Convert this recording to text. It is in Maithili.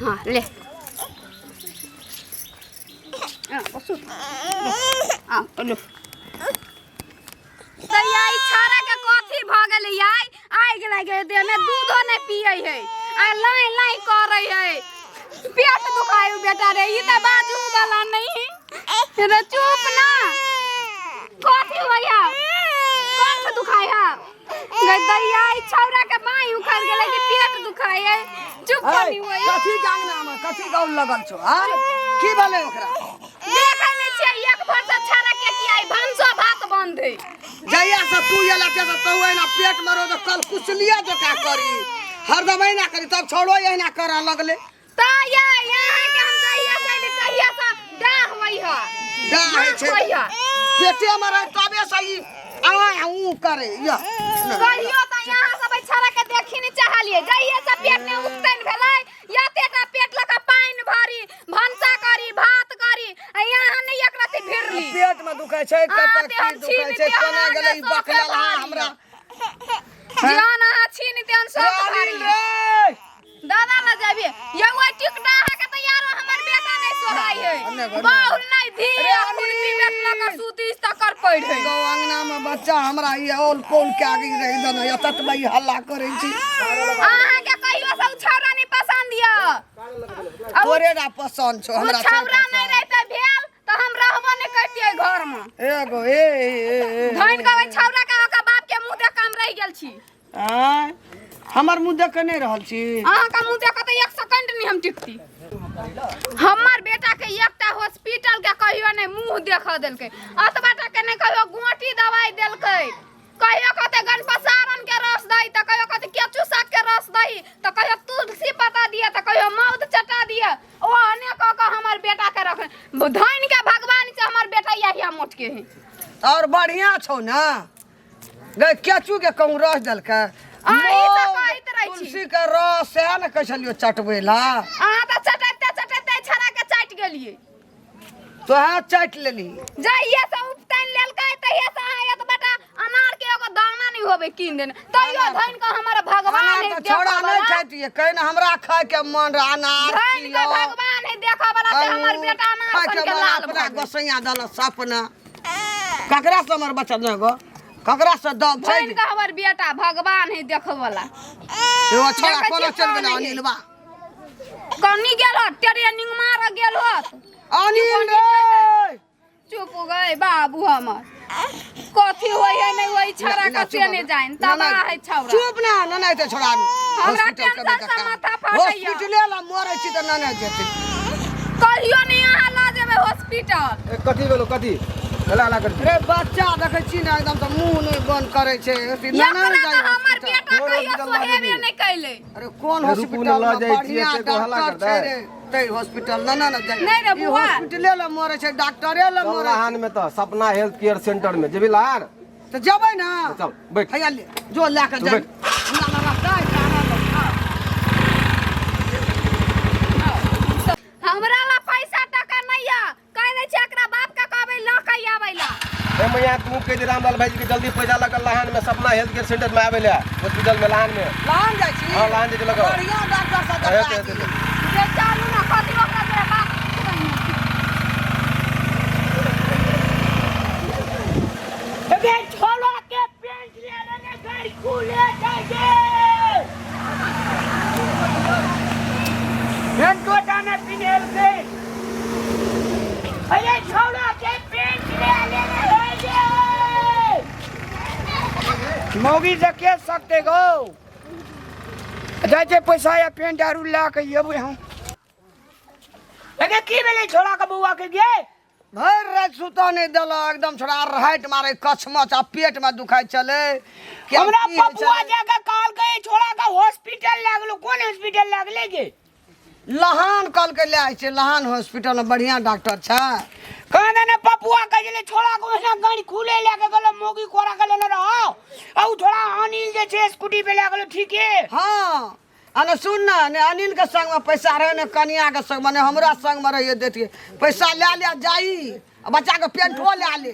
हाँ ले आ, बसु। आ, लो। तऽ याई छाड़ा के कथी भऽ गेलै याई आगि लागि गेलै देह में दूधो नहि पियै है आ लाइ लाइ करै है पेट दुखाय बेटा रे ई तऽ बाजू वाला नहीं रे चुप ना कथी होइया कंठ दुखाय है गई दैया ई छौड़ा के बाई उखड़ गेलै कि पेट दुखाय है चुप कनी होई कथी के अंगना में कथी गाउल लगल छौ आ की भेलै ओकरा देखै नहि छियै एक भर से छौड़ा के की आई भनसो भात बंद है जहिया से तू एला ते से तू एना पेट में रोज कल कुचलिया जका करी हरदम एना करी तब छोड़ो एना करऽ लगले त या यहाँ के हम जहिया से अयली तहिया से डाह होई है डाह होइ छै। होई है पेटे में रहे तबे से ई आ ऊ करे या कहियो त यहाँ सब छौड़ा के देखी नहीं चाहलिए जहिया से पेट में उपतन भेलै या तेटा पेट लऽ कऽ पानि भरी भनसा करी भात करी आ यहाँ नहीं एक रति भिड़ली पेट में दुखाय छै अहाँ कतऽ तेहन की दुखाय छीन छै तेहन केना गेलै ई अहाँके बकलेल सौंसे अहाँ भारी। हमरा जहन अहाँ छीन तेहन सब अनिल भारी रे दादा न जाबे यौ ओइ टिकटा अहाँ के तऽ यारो हमर बेटा नहीं सोहाय है नहि, नहि। बाहुल नहीं धी अरे आ खुरपी अनिल। बेट लऽ कऽ सूती तकर पड़ि है गाँव अंगना में बच्चा हमरा ई औल कौल के आगे रहि देना या ततबे ई हल्ला करै छी अहाँ के कहियो से उ छौड़ा नहीं पसंद यऽ आ उ तोरे रा पसंद छौ उ हमरा छै छौड़ा पसंद। नहीं रहिते भेल तऽ हम रहबो नहीं करतियै घर में एगो ए ए ए, ए धनि के ओइ छौड़ा के ओकर बाप के मुंह देख के हम रहि गेल छी आँय हमर मुँह देख के नहि रहल छी अहाँके मुँह देख तऽ एक सेकंड नहि हम टिकती हमर बेटा के एकटा हॉस्पिटल के कहियो नहि मुँह देख देलकै अतबा टा के नहि कहियो गोटी दवाई देलकै कहियो कहते गनपसारन के रस दही तऽ कहियो कहते केचू साग के रस दही तऽ कहियो तुलसी पत्ता दिए तऽ कहियो मौध चटा दिए ओ अने कऽ कऽ हमर बेटा के रख धनि के भगवान से हमर बेटा यही मोट के है और बढ़िया छौ ना गै केचू के कहूँ रस देलकै अहीं तऽ कहैत रहै छी। तुलसी के रस सएह ने कहै छलियौ चटबै ला अहाँ तऽ चटैते चटैते छड़ा के चाटि गेलियै तोहे चाटि लेली जहिया से उपटैन लेलकै तहिया से अहाँ एक बेटा अनार के एगो दाना नहीं होबे कीन देने तैयो धनि के हमर भगवान अनार है तऽ छौड़ा देखऽ नहि वाला खाइतियै कहै ने हमरा खाय के मन रह अनार धनि के छियौ, भगवान है देखऽ वाला से हमर बेटा अनार खाय सन के के मन लाल अपना भऽ गेल। गोसैया देलक सपना ककरा से हमर बच्चा नहि गो ककरा से दम छै धनि के हमर बेटा भगवान है देखऽ वाला एगो छोड़ा देखै कोनो छियै चलि गेलै कौन है? अनिलबा कनी गेल होत ट्रेनिंग मार गेल होत अनिल रे चुप हो गए बाबू हमर कथी होई है नहीं होई छौड़ा के से नहीं जान तबाह है छौड़ा चुप ना न नहीं ते छोड़ा हमरा टेंशन से माथा फाटैया। हॉस्पिटले ला मरै छी त न नहीं जेतै कहियो नहीं अहाँ लऽ जेबै हॉस्पिटल ए, कथी भेलो कथी कला हल्ला कर रे बच्चा देखै छी ने एकदम तऽ मुंह नहि बंद करै छै अथी न एकरा नहि तऽ जाइ हमर हॉस्पिटल। बेटा कोन कहियो हॉस्पिटल लऽ सोहेबे जेबही? नहि कैले अरे कोन रुकू हॉस्पिटल ने, लऽ में जाइ छी, बढ़िया एतेक हल्ला डॉक्टर करतै? छै रे तै हॉस्पिटल न न न जाइ नहि रे ई बुआ। हॉस्पिटले ला मरै छै डॉक्टरे ला चल मरै छै लहान में तऽ सपना हेल्थ केयर सेंटर में जेबी लहान तऽ जेबै ने चल बैठ हैया ले जो लए कऽ तू जाइ बैठ। हमरा लग रहतै तारा लग। हमरा ला पैसा टका नहीं है कह दै छै एकरा बाप के कहबै लऽ के आबै ला ए मैया तू कह दे रामलाल भाई जी के जल्दी पैसा लगल लहान में सपना हेल्थ केयर सेंटर में आवे ले हॉस्पिटल में लहान में लहान जाइ छी हाँ, लहान जाइ छी लगाओ। बढ़िया डॉक्टर से हेतै, देखा हेतै, दियै। जे चालू ना कथी ओकरा तोरा बाप अबे छोड़ा के पेंट ले लेने गाड़ी खुले जाएंगे घंटो दाना पिनेल के अरे छोड़ा के पेंट ले लेने होएंगे मौगी से के सकते गो जाइ छै पैसा या पेंट आरू लए के अबै हम अरे की भेलै छोड़ा के बौआ के गे भरि राति सुतऽ नहि देलक एकदम छोड़ा राहटि मारे कछमछ आ पेटमे दुखाइ छलै कि आब हमरा की होइ पपुआ छलै? जाके कहलकै छोड़ा के हॉस्पिटल लागलो कोन हॉस्पिटल लागले गे लहान कहलकै लए जाइ छै लहान हॉस्पिटलमे बढ़िआँ डॉक्टर छै कहने ने पपुआ कह छलै छोड़ा के ओहिना गाड़ी खुले लए के गेलो मोगी कोरा के लेने रहो आ उ छोड़ा अनिल जे छै स्कूटी पे लए गेलो ठीके हँ आ ने सुन ने ने अनिलके संगमे पैसा रहै ने कनियाके संगमे ने हमरा संगमे रहिए देतियै पैसा लए ले जाई आ बच्चाके पेंटो लए ले